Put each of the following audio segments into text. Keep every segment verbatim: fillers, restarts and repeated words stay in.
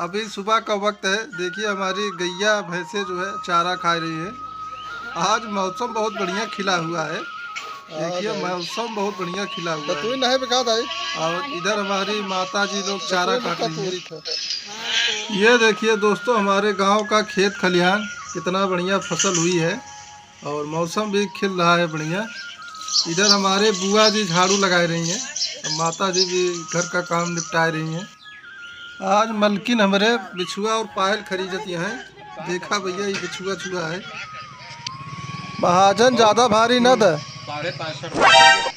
अभी सुबह का वक्त है। देखिए, हमारी गैया भैंसे जो है, चारा खा रही है। आज मौसम बहुत बढ़िया खिला हुआ है। देखिए, हाँ भाई। मौसम बहुत बढ़िया खिला हुआ तो है। तू ही नहीं बिका दाई। और इधर हमारी माता जी लोग तो चारा तू काट बिका रही है। पूरी था। ये देखिए दोस्तों, हमारे गांव का खेत खलिहान, कितना बढ़िया फसल हुई है और मौसम भी खिल रहा है बढ़िया। इधर हमारे बुआ जी झाड़ू लगाए रही हैं, अब माता जी भी घर का काम निपटाए रही हैं। आज मलकिन हमरे बिछुआ और पायल खरीदत हैं। देखा भैया, ये बिछुआ छुआ है। महाजन, ज्यादा भारी न द। साढ़े पाँच सौ रुपये।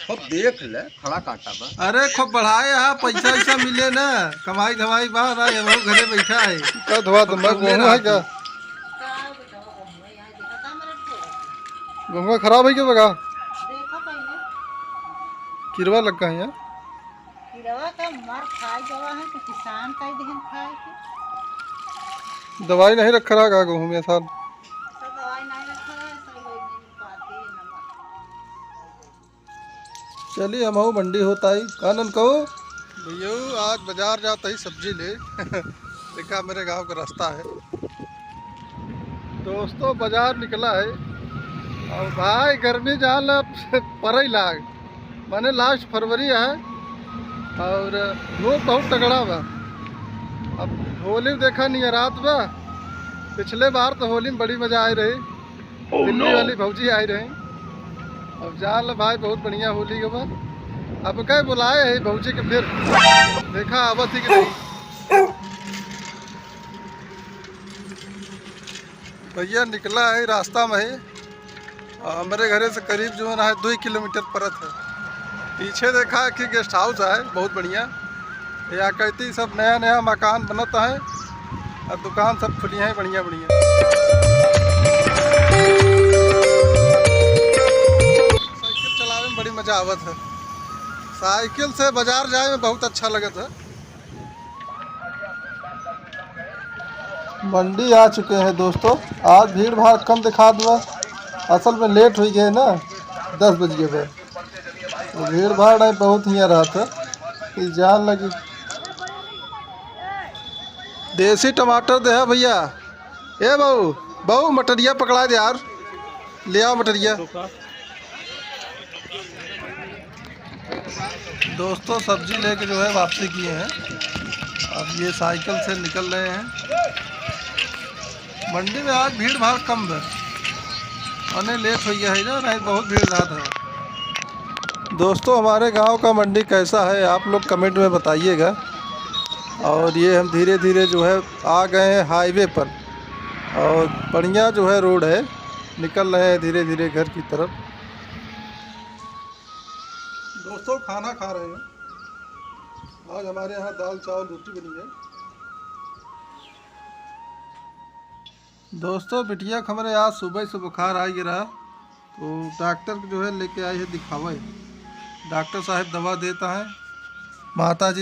खूब देख ले, खड़ा काटा बा। अरे, खूब बढ़ाए हा, पैसा वैसा मिले ना, कमाई धमाई बा ना, ये घरे बैठा है। का धोआ अब तुम कर ले गोहूं रहा है क्या? गोहुआ खराब है क्या बगा? देखो पहले। किरवा लग गया है यहाँ। किरवा का मार खाए गवा है तो किसान का ही देहन खाए के। दवाई नहीं रख रहा का गोहूं में साल? सब दवाई नहीं रख रहा है, सब वही पाती है नमक। चलिए, हमहू मंडी होत आई। का ननकऊ? भैया, आज बाजार जात ही सब्जी ले। देखा, मेरे गांव का रास्ता है। दोस्तों, बाजार निकला है। और भाई, गर्मी जान ला, परई लाग। माने, last फरवरी है और धूप बहुत तगड़ा बा। अब होली देखा नहीं है, रात बा। पिछले बार तो होली में बड़ी मजा आई रही। Oh, दिल्ली no। वाली भौजी आई रही। अब जान ला भाई, बहुत बढ़िया होली के बा। अब कई बुलाए है भौजी के, फिर देखा आवत ही कि नहीं। भैया निकला है रास्ता में ही, और हमरे घरे से करीब जो है दुई किलोमीटर परत है। पीछे देखा कि guest house है, बहुत बढ़िया। या कहती सब नया नया मकान बनत है और दुकान सब खुली है बढ़िया बढ़िया। साइकिल चलावे में बड़ी मजा आवत है। साइकिल से बाजार जाए में बहुत अच्छा लगत है। मंडी आ चुके हैं दोस्तों। आज भीड़ भाड़ कम दिखात बा, असल में late हुई गए ना, दस बज गए बा। तो भीड़ भाड़ है बहुत हियाँ रहत है, कि जान लगी। देसी टमाटर दे है भैया। ए बहू, बहू, मटरिया पकड़ा दे यार, ले आओ मटरिया। दोस्तों, सब्जी लेके जो है वापसी किए हैं। अब ये साइकिल से निकल रहे हैं। मंडी में आज भीड़ भाड़ कम है, अने late हो गया है ना, नहीं बहुत भीड़ रहत है। दोस्तों, हमारे गांव का मंडी कैसा है, आप लोग comment में बताइएगा। और ये हम धीरे धीरे जो है आ गए हैं highway पर, और बढ़िया जो है road है, निकल रहे हैं धीरे धीरे घर की तरफ। दोस्तों, खाना खा रहे हैं। आज हमारे यहाँ दाल, चावल, रोटी बनी है। दोस्तों, बिटिया के हमरे आज सुबह से बुखार आ गया रहा, तो डॉक्टर के जो है लेके आई है दिखावे। डॉक्टर साहब दवा देता है। माता जी